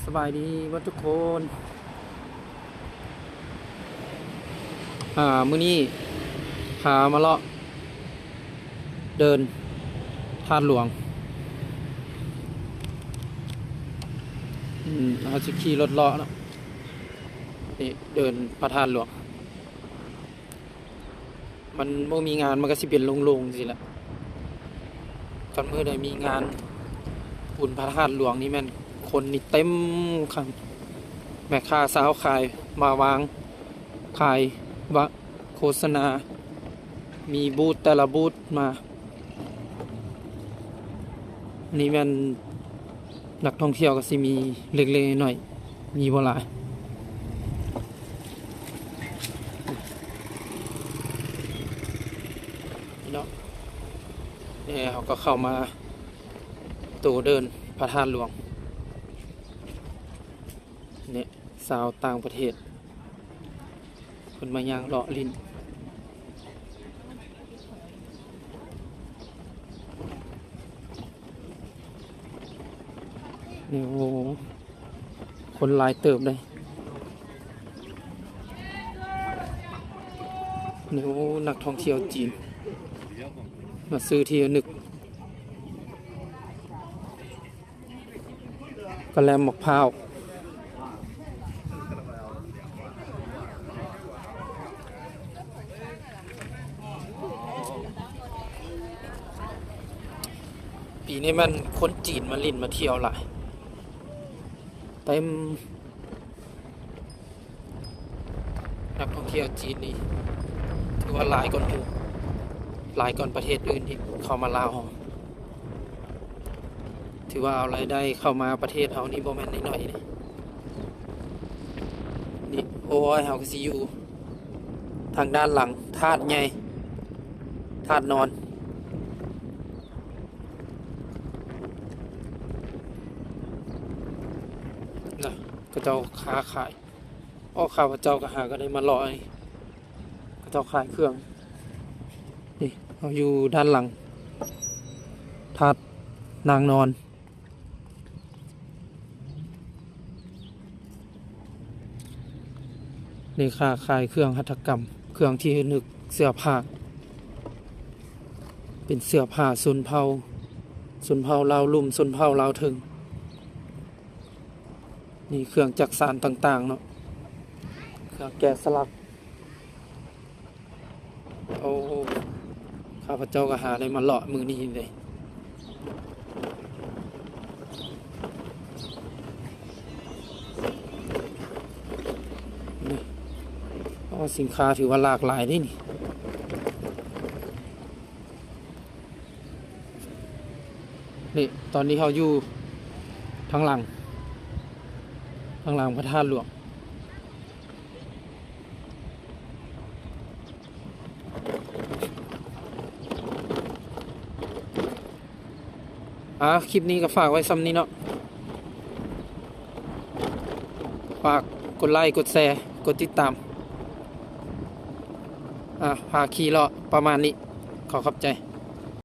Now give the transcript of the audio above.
ສະບາຍດີເບິດທຸກຄົນ. ອ່າ ມື້ນີ້ພາມາເລາະເດີນທາດຫຼວງ. ອືມ ເຮົາຊິຂີ່ລົດເລາະເນາະ. ນີ້ເດີນພະທາດຫຼວງ. ມັນບໍ່ມີງານ ມັນກໍຊິເປັນໂລ່ງໆ ຈັ່ງຊີ້ແຫຼະ. ຄັນມື້ໃດມີງານບຸນພະທາດຫຼວງນີ້ແມ່ນຄົນນີ້ເຕັມຄັກ. ແມ່ຄ້າຊາວຂາຍມາວາງຂາຍ ວະ ໂຄສະນາ ມີບູດແຕ່ລະບູດມາ. ນີ້ແມ່ນ ນັກທ່ອງທ່ຽວກໍຊິມີເລັກໆ ນ້ອຍໆ ມີບໍ່ຫຼາຍເນາະ. ເອີ ເຮົາກໍເຂົ້າມາໂຕເດີນພະທາດຫຼວງ. ນີ້ຊາວຕ່າງປະເທດ ເພິ່ນມາຍ່າງເລາະຫຼິ້ນ. ນີ້ ໂອ້ ຄົນຫຼາຍເຕີບເດ້. ນີ້ ໂອ້ ນັກທ່ອງທ່ຽວຈີນ ມາຊື້ທີ່ລະນຶກ. ກະແລັມໝາກພ້າວ. ປີນີ້ແມ່ນຄົນຈີນມາຫຼິ້ນມາທ່ຽວຫຼາຍ ເຕັມ. ນັກທ່ອງທ່ຽວຈີນນີ້ຖືວ່າຫຼາຍກວ່າໝູ່ ຫຼາຍກວ່າປະເທດອື່ນທີ່ເຂົ້າມາລາວເຮົາ. ຖືວ່າເອົາລາຍໄດ້ເຂົ້າມາປະເທດເຮົານີ້ບໍ່ແມ່ນນ້ອຍໆເດ້. ນີ້ ໂອ້ຍ ເຮົາກໍຊິຢູ່ທາງດ້ານຫຼັງທາດໃຫຍ່ ທາດນອນ. ນະ ເຂົາເຈົ້າຄ້າຂາຍ. ອໍ ຂ້າພະເຈົ້າກໍຫາກໍໄດ້ມາເລາະ ເຂົາເຈົ້າຂາຍເຄື່ອງ. ນີ້ ເຮົາຢູ່ດ້ານຫຼັງທາດນາງນອນ. ນີ້ ຄ້າຂາຍເຄື່ອງຫັດຖະກຳ ເຄື່ອງທີ່ຮະນຶກ ເສື້ອຜ້າ ເປັນເສື້ອຜ້າຊົນເຜົ່າ ຊົນເຜົ່າລາວລຸ່ມ ຊົນເຜົ່າລາວເທິງ. ນີ້ເຄື່ອງຈັກສານຕ່າງໆເນາະ ເຄື່ອງແກະສະຫຼັກ. ໂອ້ ຂ້າພະເຈົ້າກໍຫາໄດ້ມາເລາະມື້ນີ້ເດ້. ນີ້ ໂອ້ ສິນຄ້າຖືວ່າຫຼາກຫຼາຍເດ້ນີ້. ນີ້ ຕອນນີ້ເຮົາຢູ່ທາງຫຼັງ ທາງຫຼັງພະທາດຫຼວງ. ອ່າ ຄລິບນີ້ກໍຝາກໄວ້ສ່ຳນີ້ເນາະ. ຝາກກົດໄລ ກົດແຊ ກົດຕິດຕາມ. ອ່າ ພາຂີ່ເລາະປະມານນີ້. ຂໍຂອບໃຈ.